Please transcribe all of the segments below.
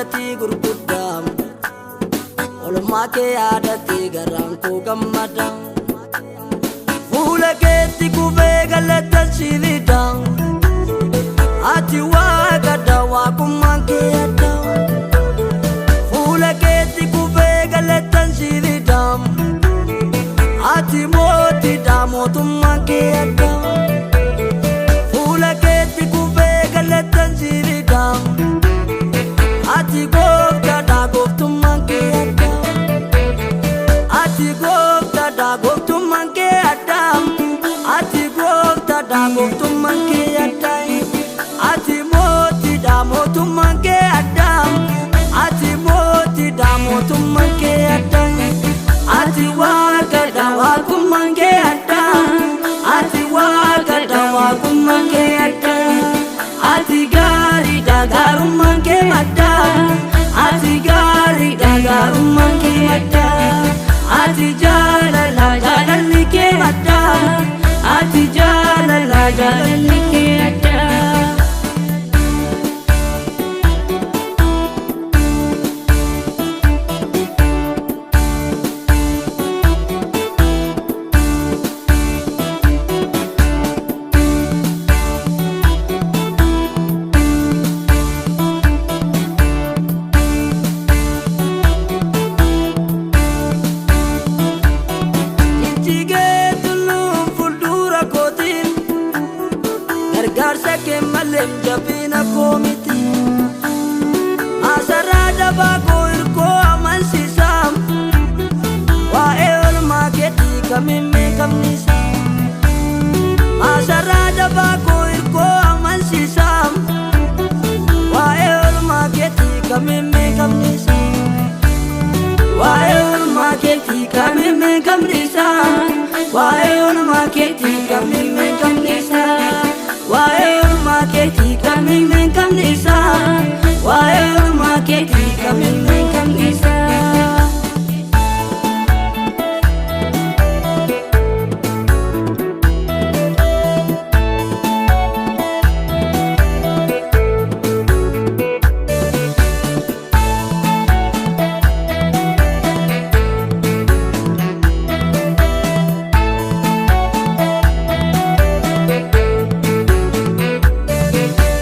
gatii gurguddaa. Oolmaa kee yaadatti garaan koo gammada. Fuula keetti kufee galata siifida. Ati waaqadha waaqummaan kee adda. Fuula keetti kufee galata siifida. Ati mootiidha mootummaan kee adda. Fuula keetti kufee galata siifida. Ati gooftaadha gooftummaan kee adda. Ati gooftaadha gooftummaan kee adda. Ati gooftaadha gooftummaan kee adda. Ati mootiidha mootummaan kee adda. Ati mootiidha mootummaan kee adda. Ati waaqadha waaqummaan kee adda. Ati waaqadha waaqummaan kee adda. Ati gaariidha gaarummaan kee madda. Ati gaariidha gaarummaan kee madda. Ati jaalala jaalalli kee madda. Ati jaalala jaalalli kee adda. Jijjigee tulluun fuuldura kootiin gargaarsa kee malee jabina koo miti. Masaraa dabaa koo hirkoo amansiisa. Waa'ee oolmaa keetii kamiin beekamnisa. Masaraa dabaa koo hirkoo amansiisa. Waa'ee oolmaa keetii kamiin beekamnisa. Waa'ee oolmaa keetii kamiin beekamnisa. Waa'ee oolmaa keetii kamiin beekamnisa. Waa'ee oolmaa keetii kamiin beekamnisa. Waa'ee oolmaa keetii kamiin beekamnisa.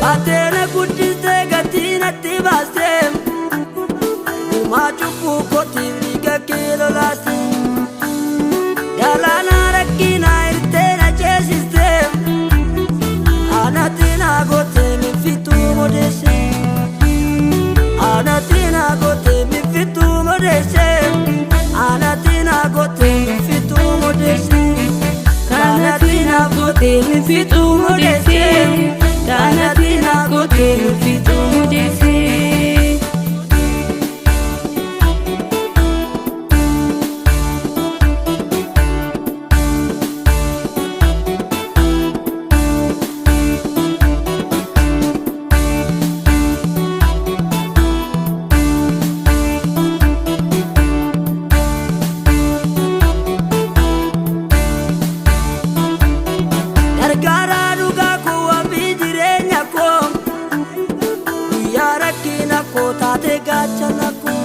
Baatee guddistee gatii natti baastee gumaa cubbuu kootiif dhiiga kee lolaaste. Galaana rakkinaa hirtee na ceesistee anatti na gootee minfituu modeesse. Anatti na gootee minfituu modeesse. Anatti na gootee minfituu modeesse. Kanatti na gootee minfituu modeesse. Kanatti na gootee minfituu modeesse. Gargaaraa dhugaa koo wabii jireenya koo guyyaa rakkina koo taate gaachana koo.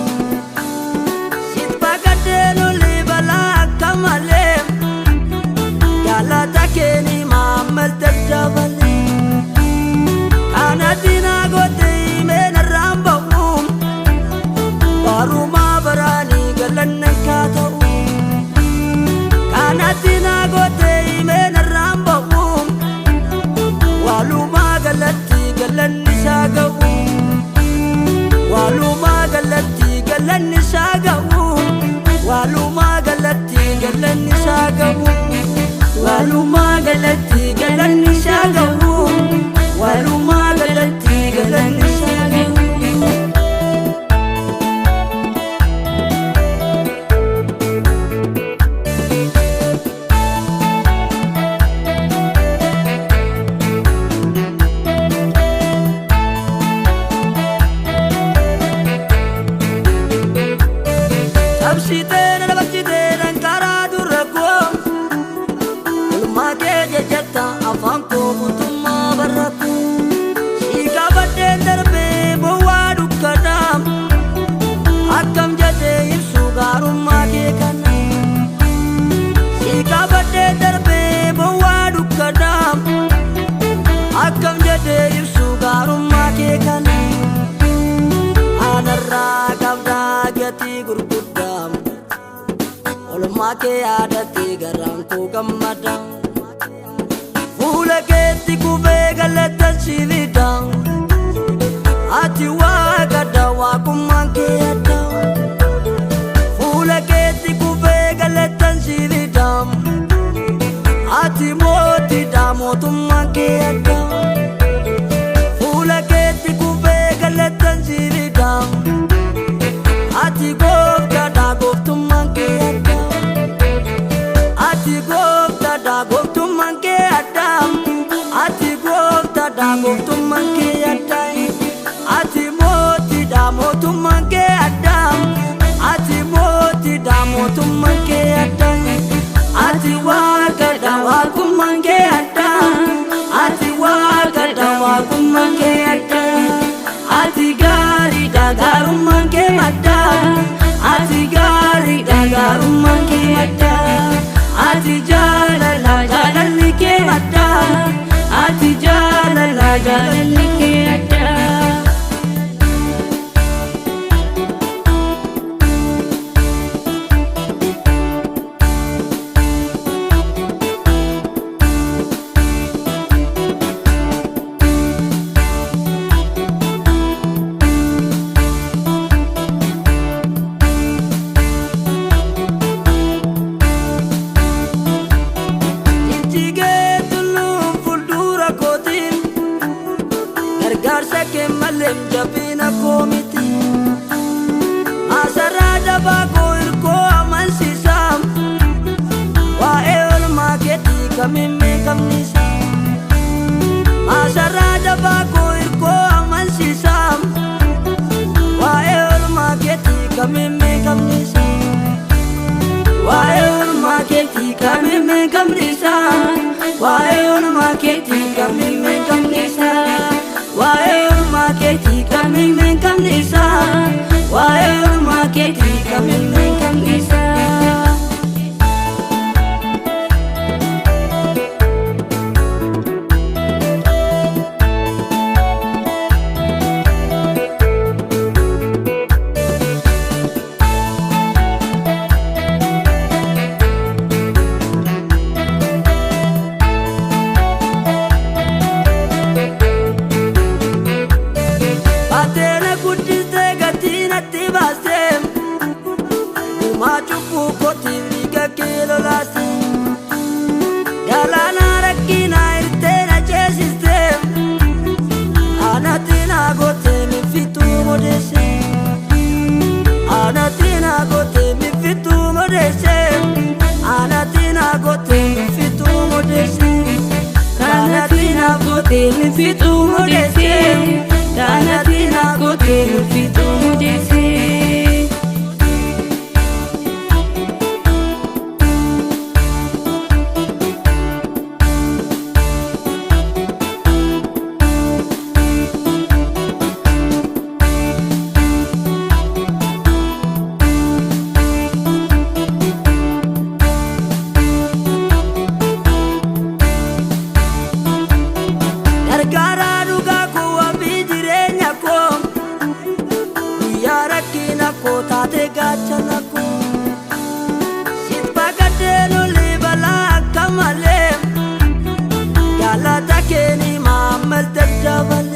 Sit baqadhee lolli balaa akka malee galata keeni maammal daddabalee. Kanatti na goote himee narraan ba'u barumaa baraanii galanna kaa ta'u. Kanatti na goote himee narraan ba'u walumaa galatti galanni isaa ga'u. Walumaa galatti galanni isaa ga'u. Walumaa galatti galanni isaa ga'u. Walumaa galatti galanni isaa ga'u. Walumaa galatti galanni isaa ga'u. Cabsitee na dabarchitee danqaraa dura koo. Oolmaa kee jejjetta afaan koo guutummaa. Oolmaa kee yaadattee garaan koo gammada. Fuula keetti kufee galata si fida. Ati waaqadha, waaqummaan kee adda. Fuula keetti kufee galata si fida. Ati mootiidha, mootummaan kee adda. Fuula keetti kufee galata si fida. Ati gooftaadha, gooftummaan kee adda. Ati gooftaadha, gooftummaan kee adda. Ati gooftaadha, gooftummaan kee adda. Ati mootiidha, mootummaan kee adda. Ati mootiidha, mootummaan kee adda. Ati waaqadha, waaqummaan kee adda. Ati waaqadha, waaqummaan kee adda. Ati gaariidha, gaarummaan kee madda. Ati gaariidha, gaarummaan kee madda. Ati jaalala, jaalalli kee madda. Ati jaalala, jaalalli kee adda. Jijjigee tulluun fuuldura kootiin, gargaarsa kee malee jabina koo miti. Masaraa jabaa koo hirkoo amansiisaa, waa'ee oolmaa keetii kamiin beekamnisa. Masaraa jabaa koo hirkoo amansiisaa, waa'ee oolmaa keetii kamiin beekamnisa. Waa'ee oolmaa keetii kamiin beekamnisa. Waa'ee oolmaa keetii kamiin beekamnisa. Waa'ee oolmaa keetii kamiin beekamnisa. Waa'ee oolmaa keetii kamiin beekamnisa. Baatee guddistee gatii natti baastee, gumaa cubbuu kootiif dhiiga kee lolaaste. Galaana rakkinaa hirtee na ceesistee, anatti na gootee mifituu modeesse. Anatti na gootee mifituu modeesse. Anatti na gootee mifituu modeesse. Anatti na gootee mifituu modeesse. Anatti na gootee mifituu modeesse. Gargaaraa dhugaa koo, wabii jireenya koo, guyyaa rakkina koo taate gaachana koo. Sit baqadhee lolii balaa akka malee, galata keeni maammal daddabalee.